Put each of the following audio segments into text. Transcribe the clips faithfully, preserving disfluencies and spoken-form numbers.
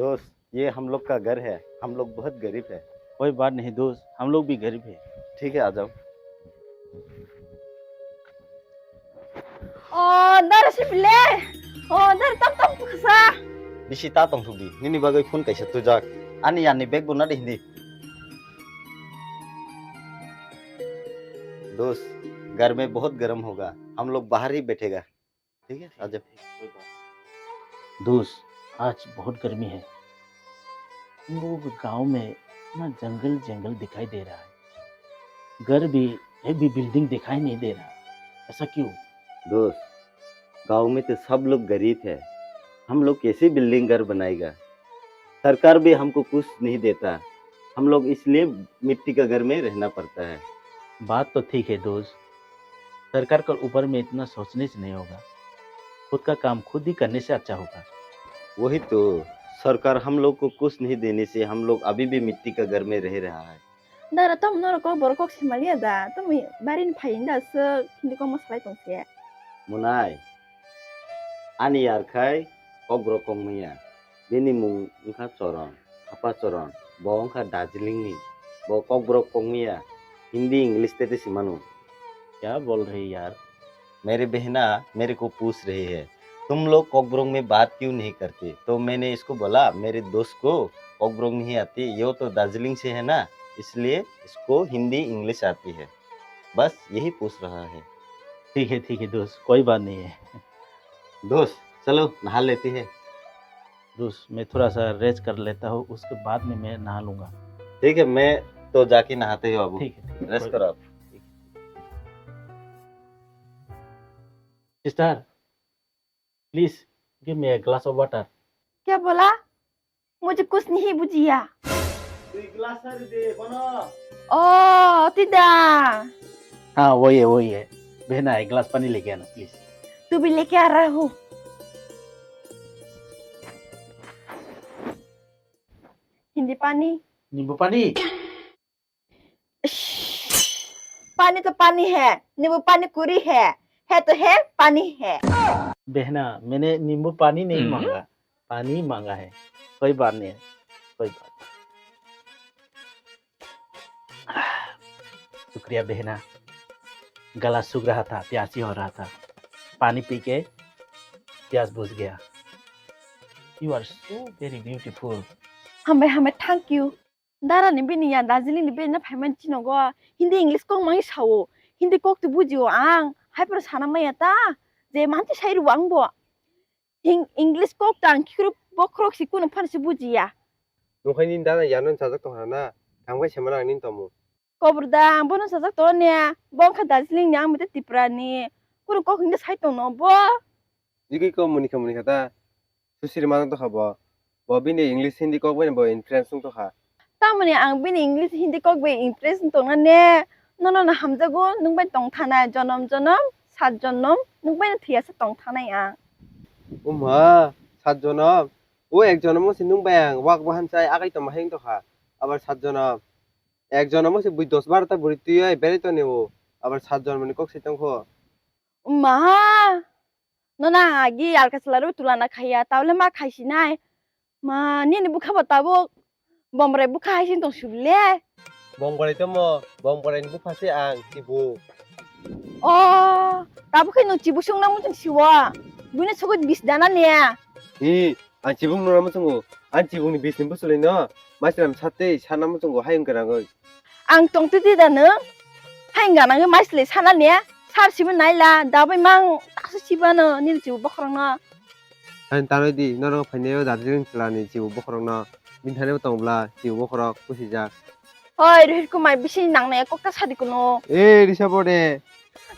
दोस्त, ये हम लोग का घर है, हम लोग बहुत गरीब है। कोई बात नहीं दोस्त, हम लोग भी गरीब है। ठीक है, आ जाओ। O, dar sibile. O, dar tam tam kasa. Bisi ta tong thuk di, nini bagwi phone kaisa tujak. Ani yani bag bo na di hindi. दोस्त, घर में बहुत गर्म होगा, हम लोग बाहर ही बैठेगा। ठीक है, आ जाओ। दोस्त, आज बहुत गर्मी है। हम लोग गांव में ना जंगल जंगल दिखाई दे रहा है। घर भी, एक भी बिल्डिंग दिखाई नहीं दे रहा। ऐसा क्यों? दोस्त, गांव में तो सब लोग गरीब है, हम लोग कैसे बिल्डिंग घर बनाएगा? सरकार भी हमको कुछ नहीं देता, हम लोग इसलिए मिट्टी का घर में रहना पड़ता है। बात तो ठीक है दोस्त, सरकार का ऊपर में इतना सोचने से नहीं होगा, खुद का काम खुद ही करने से अच्छा होगा। वही तो, सरकार हम लोग को कुछ नहीं देने से हम लोग अभी भी मिट्टी का घर में रह रहा है। Dara, tamo norok kok borok kok saimalia da? Tamo bari ni phai da swk hindi kok ma salai tong se. Munai, ani yar khai kokborok kok maya. Bini mung wngkha Choron, Apa Choron. Bo wngkha Darjeeling ni. Bo kokborok kok maya. Hindi, English tete simano. क्या बोल रही यार? मेरी बहना मेरे को पूछ रही है, तुम लोग कोकबोरोक में बात क्यों नहीं करते? तो मैंने इसको बोला, मेरे दोस्त को कोकबोरोक नहीं आती, यो तो दार्जिलिंग से है ना, इसलिए इसको हिंदी, इंग्लिश आती है। बस यही पूछ रहा है। ठीक है, ठीक है दोस्त, कोई बात नहीं है। दोस्त, चलो नहा लेते हैं। दोस्त, मैं थोड़ा सा रेस्ट कर लेता हूँ, उसके बाद में मैं नहा लूंगा। ठीक है, मैं तो जाके नहाते ही हूँ बाबू। ठीक है, ठीक है, रेस्ट कोई करो आप। ठीक। Sister, please give me a glass of water. क्या बोला? मुझे कुछ नहीं बुझिया। दुई ग्लास सारी दे, बनो। ओ, तिदा। हाँ, वही है, वही है। बहना, एक गिलास पानी लेके आना, please. तू भी लेके आ रहा हूँ। हिंदी पानी। नींबू पानी। पानी तो पानी है, नींबू पानी कुरी है, है तो है, पानी है। बहना, मैंने नींबू पानी नहीं हम्म। मांगा, पानी मांगा है। कोई बात नहीं है, कोई बात नहीं। शुक्रिया बहना, गला सूख रहा था, प्यासी हो रहा था, पानी पी के प्यास बुझ गया। You are so very beautiful. Hambai, hambai, thank you. Dara ni bini ya Darjeeling ni bini na phaiman chino go Hindi English kok mai sao. Hindi kok tu bujio ang. Hai pro sana maya ta. Je manti sai ruang bo. Hing-, English kok ta ang khiro bokhorok si kuno phan si bujiya. Nukhai ni dara ya non sajak tong hana. Thangbai semana ang nin tomo. Kobor da ang bono sajak tong ne. Bongkha Darjeeling ni ang mete Tripura ni. Kuno kok hindi sai tong no bo. Jigui ko munikha munikha ta. Susiri mano tokha bo. Bo bini English Hindi kok bai bo influence wng tokha. Tamoni ang bini English Hindi kok bai influence wng tongna ne. Nono no hamjago, nwng bai tong thanai jonom jonom, sat jonom, nwng bai no thwiya se tong thanai ang. Uma, sat jonom. O ek jonom se nwng bai ang wak bo hamsai agai tongma hai wng tokha. Abar sat jonom. Ek jonom se bui dos baro ta buri twi oi berai toni o. Abar sat jonom ni kok se tongkho. Maha, nono ang agi alka chwla rw tulana khaiya, tabole ma khaisinai. Ma, nini bwkha bo tabuk bomrai bwkha hai sin tong sibile. Bomrai tamo, bomrai ni bwkha se ang Chibu. O, tabuk khe nwng Chibu sung nang muchung siwo. Buino sogwi bis dana niya. Hi, ang Chibu nung nang muchungo. Ang Chibu ni bis ni bwswlwi no. Maichwlam satwi sana muchungo hayung kwrangwi. Ang tongtwi di da nwng? Hayung ganangwi maichwlwi sana niya. Sar sibo naila, dabai mang tasu sibano nini Chibu bokhorokno. Ang tanwi di, norok phainaio Darjeeling chwlani Chibu bokhorokno. Bini thani bo tong bla, Chibu bokhorok, pusijak. Hoi, Rohit Kumar, bisi nangnai kokta sadi kuno. E, risa bode.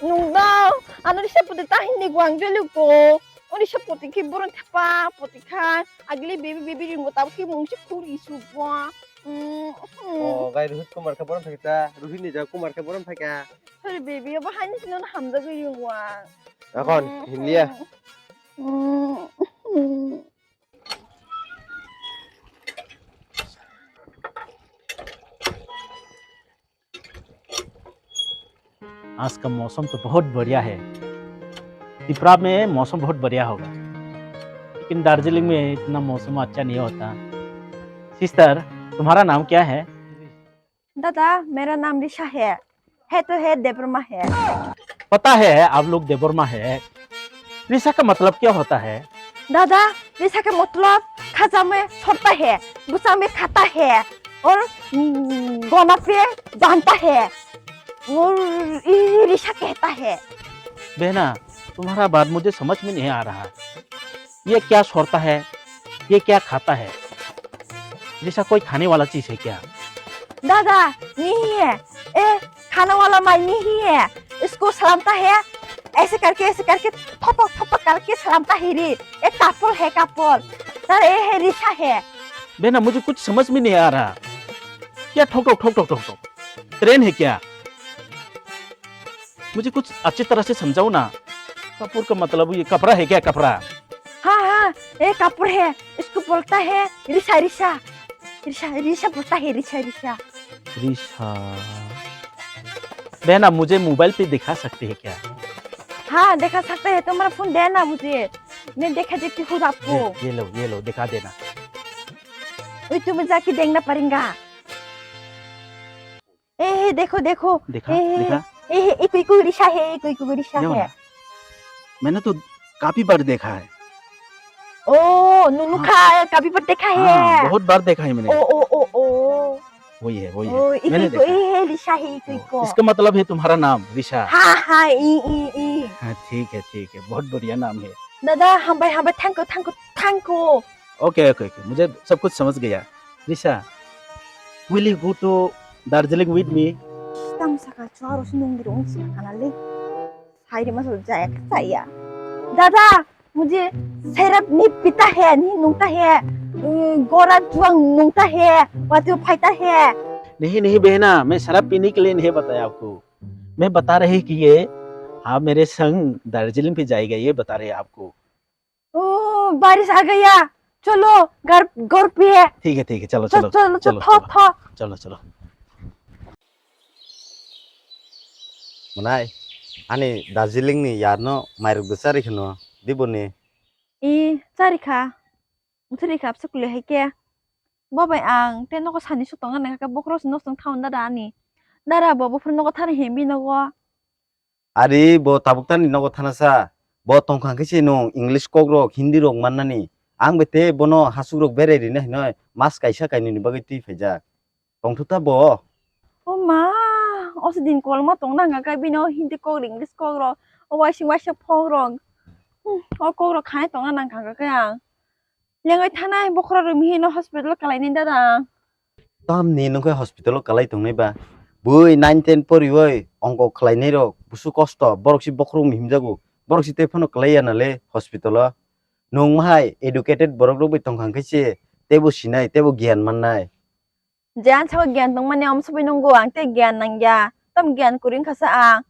Nung dao, ano risa poti ta hindi guang joli ko. O risa poti khe boron thapa, poti kha. Agli baby, baby ringo tabo khe mungsi khur isu bo. Mm, mm. O, gai Rohit Kumar khe boron thakta. Rohit ni ja Kumar khe boron thakya. Sorry, baby, abo hani sino na hamjagwi ringo. Akon, mm, hinliya. Mm, mm. आज का मौसम तो बहुत बढ़िया है। त्रिपुरा में मौसम बहुत बढ़िया होगा। लेकिन दार्जिलिंग में इतना मौसम अच्छा नहीं होता। सिस्टर, तुम्हारा नाम क्या है? दादा, मेरा नाम ऋषा है। है तो है, देबरमा है। पता है आप लोग देबरमा है। ऋषा का मतलब क्या होता है? दादा, ऋषा का मतलब खाजा में छोड़ता है, गुस्सा में खाता है और, हम्म, गोना पे बांधता है। और ये ऋषा कहता है। बहना, तुम्हारा बात मुझे समझ में नहीं आ रहा। ये क्या छोड़ता है, ये क्या खाता है? जैसा कोई खाने वाला चीज है क्या? दादा, नहीं है। ए, खाने वाला माई नहीं है। इसको सलामता है, ऐसे करके, ऐसे करके, थपक थपक करके सलामता है रे। ए, कापल है, कापल। सर, ए है, रिक्शा है। बहना, मुझे कुछ समझ में नहीं आ रहा। क्या ठोक ठोक ठोक ठोक ठोक ठोक? ट्रेन है क्या? मुझे कुछ अच्छी तरह से समझाओ ना। कपूर का मतलब ये कपड़ा है क्या, कपड़ा? हाँ, हाँ, ये कपूर है। इसको बोलता है रिक्शा, रिक्शा। रिक्शा, रिक्शा बोलता है, रिक्शा, रिक्शा। रिक्शा। बहना, मुझे मोबाइल पे दिखा सकते हैं क्या? हाँ, दिखा सकते हैं। तुम्हारा फोन देना मुझे, मैं दिखा देती हूँ आपको। ये, ये लो, ये लो, दिखा देना। YouTube में जाके देखना पड़ेगा। ए, हे, देखो, देखो। देखा, ए, हे, देखा। ए, हे, इको, इको रिक्शा है, इको, इको रिक्शा ये है। वाला? मैंने तो काफी बार देखा है। ओ, नुनु हाँ। खा, काफी बार देखा हाँ, है। बहुत बार देखा है मैंने। ओ, ओ, ओ, ओ। वही है, वही है। ओ, इको, मैंने इको, देखा है। ए, हे, रिक्शा है, इको, ओ, इको। इसका मतलब है तुम्हारा नाम रिक्शा। हाँ, हाँ, ई, ई, ई। हाँ, ठीक है, ठीक है, बहुत बढ़िया नाम है। दादा, हम भाई, हम भाई, thank you, thank you, thank you। OK, OK, OK, मुझे सब कुछ समझ गया। Risha, will you go to Darjeeling with me? Tang saka chwaro si nung birung si kana le. Sai de masuk jaya kaya. Dada, mujhe sharab nahi pita hai, nahi nungta hai, mm, gora juang nungta hai, watu phaita hai. नहीं, नहीं बहना, मैं शराब पीने के लिए नहीं बताया आपको। मैं बता रही कि ये, हाँ, मेरे संग दार्जिलिंग पे जाएगा, ये बता रहे आपको। ओ, बारिश आ गया। चलो, घर, घर पे है। ठीक है, ठीक है, चलो, चल, चलो, चलो, चलो, चलो, थो, चलो। थो। चलो, चलो। Mwnai, ani Darjeeling ni yar no mairok de chari kheno, diboni? I, chari kha. Uthri kha, apsa kuli hai khe. Bo bai ang, te nogo sani su tonga nang kha, bokhorok se nok song thaun dada ani. Dara bo, bophuru nogo thani himbi nogo. Ari bo tabuk tani nogo thanasa, bo tongkha khe se nwng English kok rok, Hindi rok mannani. Ang bai tei bono hasuk rok berai rina hinoi mas kaisa kainwi ni bagwi twi phaijak. Tongthu ta bo. O ma, o se din kolma tong nang kha bini o Hindi kok rok, English kok rok, o waising waisa phok rok. Hmm, o kok rok khanai tong nang kha khe ang. Lengwi thanai bokhorok rwmi hino hospital o kalainai dada. Tamni nungkhe hospital o kalai tongnai ba? Bui nine ten poriwi ongkok khlainai rok busu kosto, borok si bokhorok mihimjago, borok si tei phano kalai ya nale hospital o. Nwng mahai educated borok rok bai tongkha khe se teibo sinai, teibo giyan mannai. Je ang sabo giyan tongmani omo sobai nungo, ang tei giyan nangya. Tam giyan kwrwi wngkha sa ang.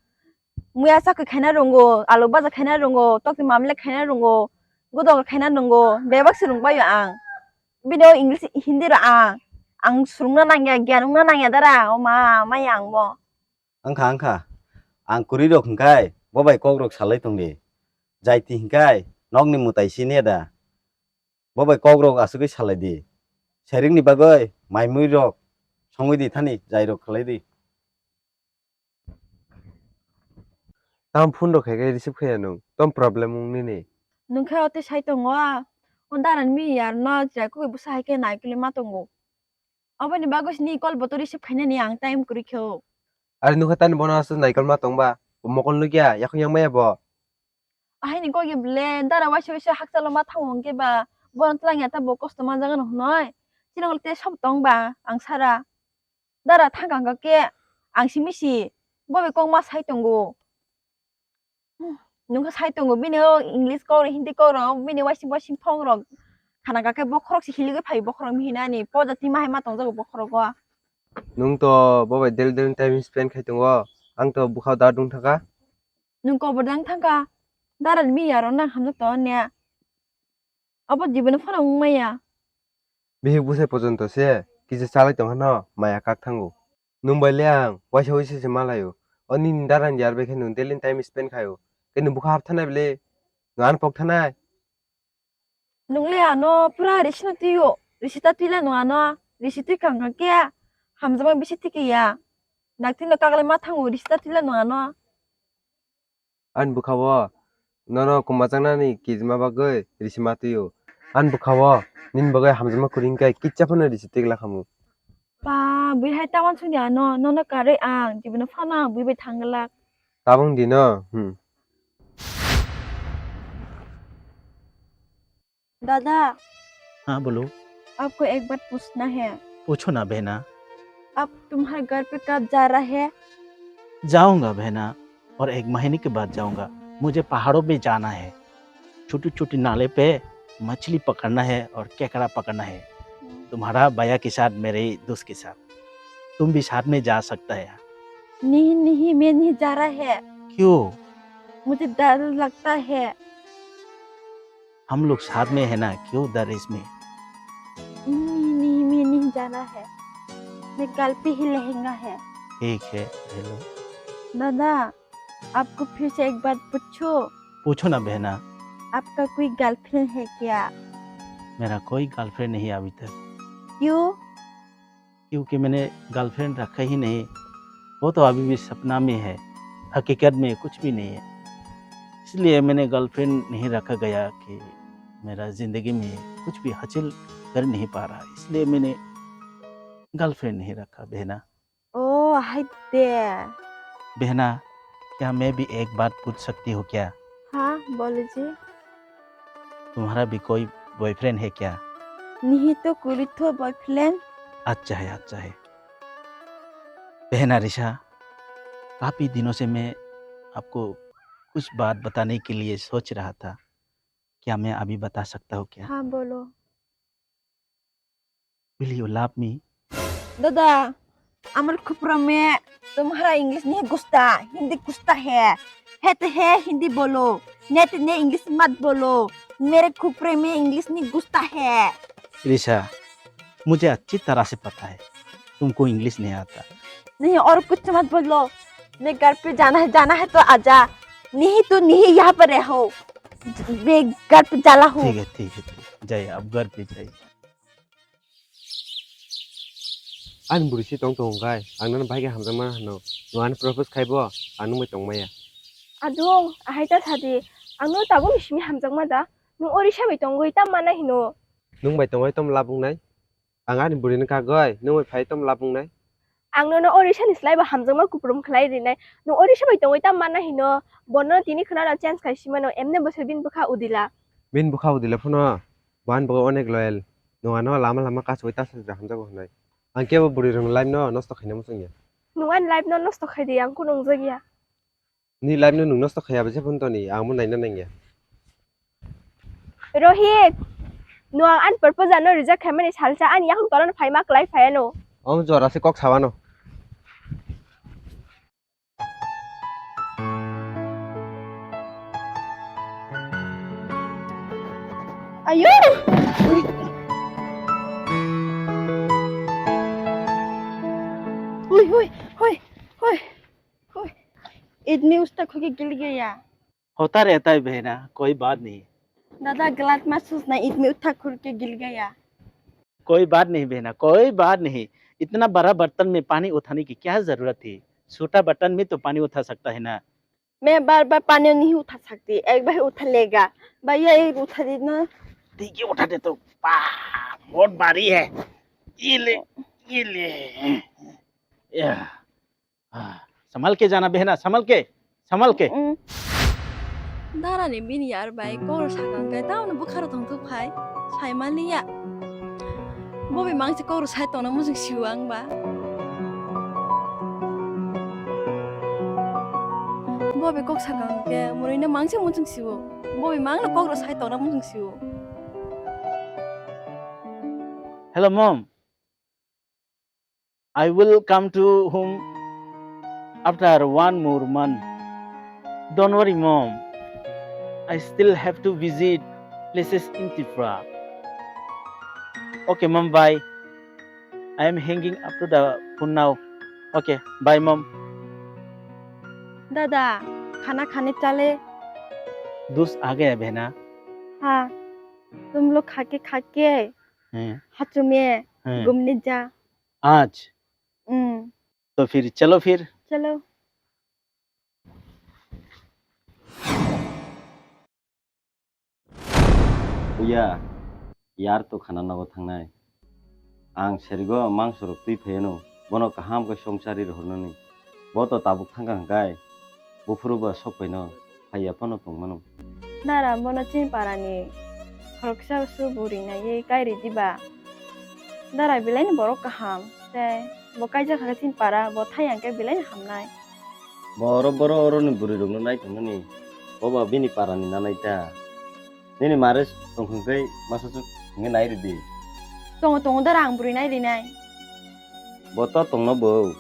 Muya chakwi khaina rwngo, alu baja khaina rwngo, tokti mamle khaina rwngo, godok khaina rwngo, bebak se rwngbaio ang. Bini o English, Hindi rok ang, ang swrwngna nangya, giyan wngna nangya dara, o ma, maya ang bo. Wngkha, wngkha. Ang kwrwi rok hwnkhai, bo bai kok rok salai tongdi. Jaiti hwnkhai, nokni mwtai siniya da. Bo bai kok rok aswkwi salai di. Sairing ni bagwi mai mui rok songwi di thani, jai rok khlai di. Tam phone rok khai khai receive khaiya nwng, tam problem wng nini? Nwng khe o tei sai tongo, o daran mi yar no chai kugui bwsa hai khe nai kuli ma tongo. Aboni bagwi sini call bo to receive khainani ang time kwrwi khe o. Ari nukha tani bono aswk naikol ma tongba, bo mokol nukya, yakung yang maya bo. Ahaini kok ye ble, dara waisa waisa hakchalo ma thango hwnkhe ba, bono twlang ya ta bo kosto manjak ano hwnwi. Chini ulo tei sob tong ba, ang sara. Dara thangkang khe ang simi si, bo bai kok ma sai tongo. Nwng khe sai tongo, bini o English kok rok, Hindi kok rok, bini waising waising phone rok. Khana kha khe bokhorok se hiligwi phai bokhorok hinani, poja tima hai ma tongjago bokhorok o. Nwng to bo bai daily daily time spend khai tongo, ang to bwkha da dung thaka. Nwng kobor dang thangkha, dara ni mi yaro nang hamjak tongo ne. Abo jiboni phano wng maya. Bihik bwsai pojonto se kisa chalai tong hano maya kak thango. Nwng bai le ang waisa waisa se malaio. O nini dara ni yar bai khe nwng daily time spend khaio. Khe nwng bwkha hap thanai bele nwng ano pok thanai. Nung le ano pura risi no twi o. Risi ta twi le no ano. Risi twi kang kang khe hamjakma bisi twi khe ya. Nakti no kaglai ma thango risi ta twi le no ano. Ani bwkha-o nono kwmajaknani kijima bagwi risi ma twi-o. Ani bwkha-o nini bagwi hamjakma kwrwi hwnkhe kisa phano risi twigla khamu. Ba, bui hai ta uansukya no, nono karwi ang, jibini phano ang bui bai thangglak. Tabung di no, hmm. दादा, हाँ, बोलो। आपको एक बात पूछना है। पूछो ना, बहना। आप तुम्हारे घर पे कब जा रहा है? जाऊंगा, बहना, और एक महीने के बाद जाऊंगा। मुझे पहाड़ों में जाना है। छोटे-छोटे नाले पे मछली पकड़ना है और केकड़ा पकड़ना है। हम्म। तुम्हारा भैया के साथ, मेरे दोस्त के साथ। तुम भी साथ में जा सकता है। नहीं, नहीं, मैं नहीं जा रहा है। क्यों? मुझे डर लगता है। हम लोग साथ में है ना, क्यों डर इसमें? नहीं, नहीं, मैं नहीं जाना है। मैं घर पे ही रहेंगा है। ठीक है, रह लो। दादा, आपको फिर से एक बात पूछो। पूछो ना बहना। आपका कोई गर्लफ्रेंड है क्या? मेरा कोई गर्लफ्रेंड नहीं है अभी तक। क्यों? क्योंकि मैंने गर्लफ्रेंड रखा ही नहीं। वो तो अभी भी सपना में है, हकीकत में कुछ भी नहीं है। इसलिए मैंने गर्लफ्रेंड नहीं रखा गया कि मेरा जिंदगी में कुछ भी हासिल कर नहीं पा रहा, इसलिए मैंने गर्लफ्रेंड नहीं रखा, बहना। ओ, हाय दे। बहना, क्या मैं भी एक बात पूछ सकती हूँ क्या? हाँ, बोलो जी। तुम्हारा भी कोई बॉयफ्रेंड है क्या? नहीं तो, कोई तो बॉयफ्रेंड। अच्छा है, अच्छा है। बहना रिशा, काफी दिनों से मैं आपको कुछ बात बताने के लिए सोच रहा था। क्या मैं अभी बता सकता हूँ क्या? हाँ, बोलो। Will you love me? दादा, আমার খুপরা মে, तुम्हारा इंग्लिश नहीं घुसता, हिंदी घुसता है। है तो है, हिंदी बोलो, नहीं तो नहीं, इंग्लिश मत बोलो। मेरे खुपरे में इंग्लिश नहीं घुसता है। रिशा, मुझे अच्छी तरह से पता है, तुमको इंग्लिश नहीं आता। नहीं, और कुछ मत बोलो। मैं घर पे जाना है, जाना है तो आजा, नहीं तो नहीं, यहाँ पर रहो। मैं घर पे जाला हूँ। ठीक है, ठीक है, ठीक है। जाइए, आप घर पे जाइए। Ani bwrwi se tong tongo khe, ang nono bahai khe hamjakma hwno. Nwng ani propose khai bo, ang nwng bai tong maya. Adung, ahai ta sadi, ang no tabukni simi hamjakma da, nwng Orisa bai tongwi tam mana hino. Nwng bai tongwi tom lab wngnai? Ang ani bwrwino kagwi, nwng bai phai tom lab wngnai? Ang nono Orisa ni slai bo hamjakma kupulung khlai rinai. Nwng Orisa bai tongwi tam mana hino, bono tini khwnano change khai simano, emne bwsai bini bwkha udila. Bini bwkha udila phano? Bo ani bagwi onek loyal. Nwng ano lama lama kasugwi ta sajra hamjago hwnwi. Ang kebo bwrwi rwng life no nosto khaina muchungya. Nwng ani life no nosto khai di, ang kunu wngjak ya. Ni life no nwng nosto khaya bwse phone toni, ang mo naina nangya. Rohit, nwng ani proposal no reject khaimani salsa ani yakung tola no phaima kwlai phaiano. Om jora se kok sawano. Ayo! Hui, hui, hui, hui, hui. Itni usta khuke gil gaya. होता रहता है बहना, कोई बात नहीं। दादा, गलत महसूस ना, इतनी उठा खुर के गिर गया। कोई बात नहीं बहना, कोई बात नहीं। इतना बड़ा बर्तन में पानी उठाने की क्या जरूरत थी? छोटा बर्तन में तो पानी उठा सकता है ना। मैं बार बार पानी नहीं उठा सकती, एक बार उठा लेगा। भैया, एक उठा देना। ठीक है, उठा दे तो। बा, बहुत भारी है। ये ले, ये ले। या। Ah, संभल के जाना बहना, संभल के, संभल के। Mm. Dara ni bini yar bai kok rw sakang khe tamo bwkha rw tong thuk phai, sai man liya. Bo bai mang se kok rw sai tongna muchung siwo ang ba. Bo bai kok sakang khe mwrwino mang se muchung siwo. Bo bai mang no kok rw sai tongna muchung siwo. Hello, mom. I will come to home after one more month. Don't worry, mom. I still have to visit places in Tripura. Okay, mom, bye. I am hanging up to the phone now. Okay, bye, mom. दादा, खाना खाने चले? दूध आ गया, बहना। हाँ। तुम लोग खा के, खा के हैं। हचुमे हैं। घूमने जा। आज। हम्म। तो फिर चलो फिर। चलो। Uya, yar to khana nogo thangnai. Ang serigo mangso rok twi phaiano, bono kaham khe songchari rohornani. Bo to tabuk thangkha hwnkhe, buphuru ba sok phaino, phaiya phano tongmano. Dara bono chini parani khoroksa su buri naiwi kairi diba. Dara belai ni borok kaham, tei bo kaijak kha chini para, bo thai hwnkhe belai ni hamnai. Bo oro boro oro ni bwrwi rok no nai tongmani. Bo ba bini para ni nanai ta. Nini mare tongkhwng khe masa chuk hwnwi nai ridi. Tongo, tongo da rang bwrwi nai rinai. Bo to tongno bo.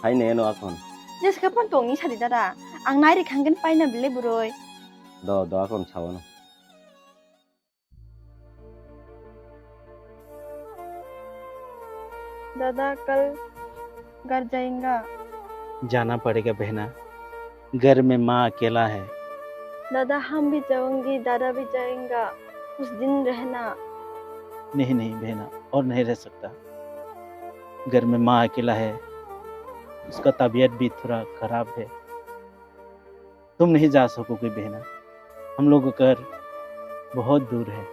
Hai ne no akon. Jeska pon tongni sadi dada. Ang nai ri khangin paina bile bwrwi. Do, do akon sawano. दादा कल घर जाएंगा। जाना पड़ेगा बहना, घर में माँ अकेला है। दादा हम भी जाऊंगी, दादा भी जाएंगा, कुछ दिन रहना। नहीं नहीं बहना, और नहीं रह सकता। घर में माँ अकेला है, उसका तबीयत भी थोड़ा खराब है। तुम नहीं जा सकोगे बहना, हम लोग का घर बहुत दूर है।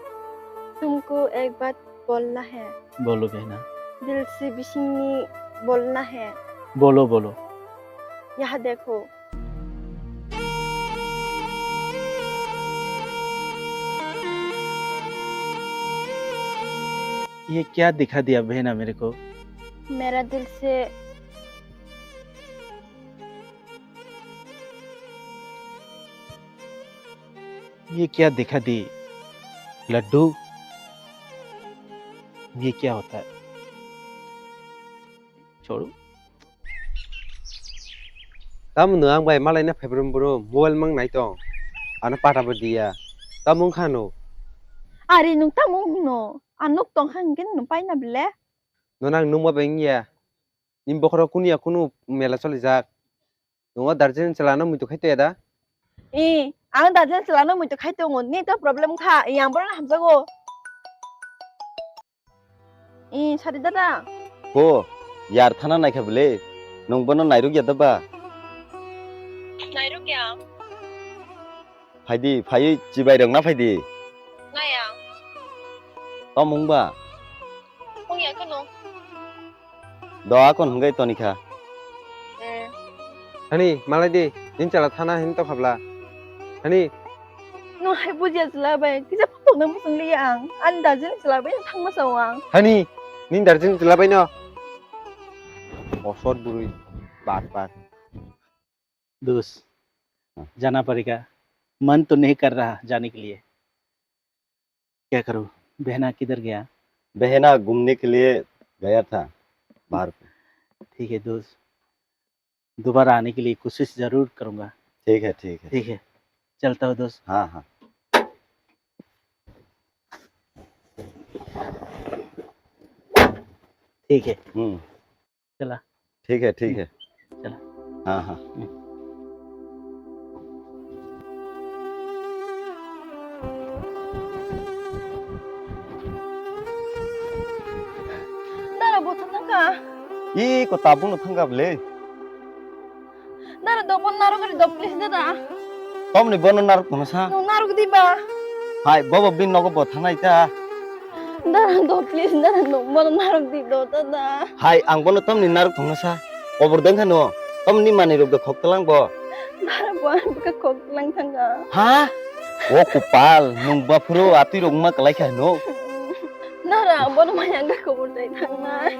तुमको एक बात बोलना है। बोलो बहना। दिल से बिसिंगनी बोलना है। बोलो, बोलो। यहाँ देखो। ये क्या दिखा दिया बहना मेरे को? मेरा दिल से ये क्या दिखा दी लड्डू? ये क्या होता है? छोड़ो। Tamo nwng ang bai malaina phaibrum brum mobile mang nai tong. Ano pata bo diya. Tamo wngkha no? Ari nwng tamo wngno? Ang nuk tong kha hwnkhe nwng paina bile? Nono ang nukma bai wngya. Nini bokhorok kunu ya kunu mela cholijak. Nwng o Darjeeling chwla no muitu khai toya da? I, ang Darjeeling chwla no muitu khai tongo. Nini to problem kha. I, ang bono hamjago. I, sadi dada. Ho, yar thana naikha bwle. Nwng bono nairok ya da ba? Nairok ya. Phaidi, phaiwi chibai rok na phaidi. Naya. Tamo wngba? Wngya kheno. Do akon hwngwi tonikha. Eh. Hani, malai di, nini chwla thana hin tokhabla. Hani. Nwng hai bujiya chwla bai, kisa phutokna muchung liya ang. Ani Darjeeling chwla bai thangma sao ang. Hani, nini Darjeeling chwla bai no. Bosor bwrwi, bar bar. दोस्त, हाँ। जाना पड़ेगा, मन तो नहीं कर रहा जाने के लिए। क्या करूँ? बहना किधर गया? बहना घूमने के लिए गया था बाहर को। ठीक है दोस्त, दोबारा आने के लिए कोशिश जरूर करूँगा। ठीक है, ठीक है। ठीक है, चलता हूँ दोस्त। हाँ, हाँ। ठीक है। हम्म। चला। ठीक है, ठीक है। चला। हाँ, हाँ। Dara, bo thang thangkha? Ih, ko tabuk no thangkha bwle? Dara, do bono narwk ri do, please, dada. Tomni bono narwk tongna sa? Nwng narwk di ba? Hai, bobo bini nogo bo thangnai ta. Dara, do, please, dara, nwng bono narwk di do, dada. Hai, ang bono tomni narwk tongna sa? Kobor dengkha no? Tomni manwi rok do khok tlang bo. Dara, bo ang bwkha khok tlang thangkha. Ha? O kopal, nwng baphuru atwi rok ma kwlai kha no? Dara, ang bono maya wngkha kobor dai thangnai.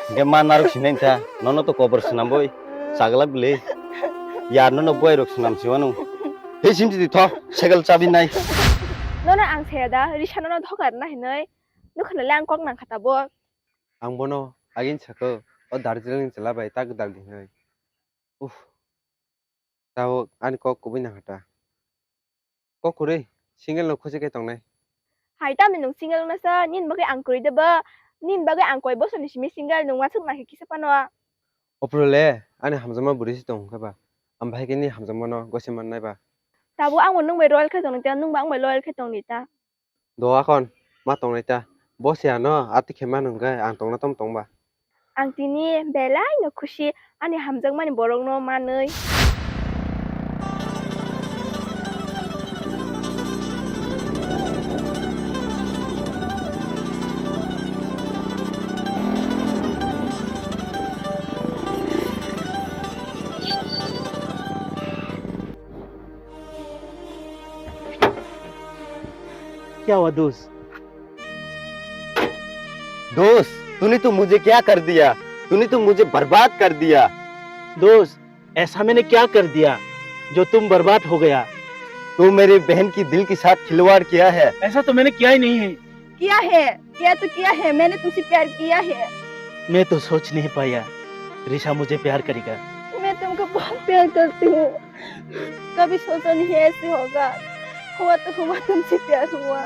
Hingke ma narwk sinai ta, nono to kobor swnam boi, chaglak bwle. Yar nono buai rok swnam siwano. Hei simsidi tho, segal chabi nai. Nono ang saya da, risa nono dhokar na hinoi. Nukha nale ang kok nang kha tabuk. Ang bono agin saka, o Darjeeling chwla bai ta gwdal di hinoi. Uff. Tabuk ani kok kubui nang kha ta. Kok kwrwi, single no khusi khe tongnai. Hai tamni nwng single wngna sa, nini bagwi ang kwrwi de ba? Nini bagwi ang koi bosorni simi single, nwng uansuk nang khe kisa phano. Ophrw le, ani hamjakma bwrwi se tong khe ba? Ang bahai khe nini hamjakma no gosi mannai ba? Tabuk ang bo nwng bai loyal khe tongni ta, nwng bo ang bai loyal khe tongni ta. Do akhon ma tongnai ta. Bo se ano ati khe ma nung khe ang tongna tom tongba. Ang tini belai no khusi ani hamjakmani borok no manwi. क्या हुआ दोस्त? दोस्त, तूने तो मुझे क्या कर दिया? तूने तो मुझे बर्बाद कर दिया। दोस्त, ऐसा मैंने क्या कर दिया जो तुम बर्बाद हो गया? तू मेरी बहन की दिल के साथ खिलवाड़ किया है। ऐसा तो मैंने किया ही नहीं है। किया है, किया तो किया है, मैंने तुमसे प्यार किया है। मैं तो सोच नहीं पाया रिशा मुझे प्यार करेगा। मैं तुमको बहुत प्यार करती हूँ, कभी सोचा नहीं ऐसे होगा। हुआ तो हुआ, तुमसे प्यार हुआ।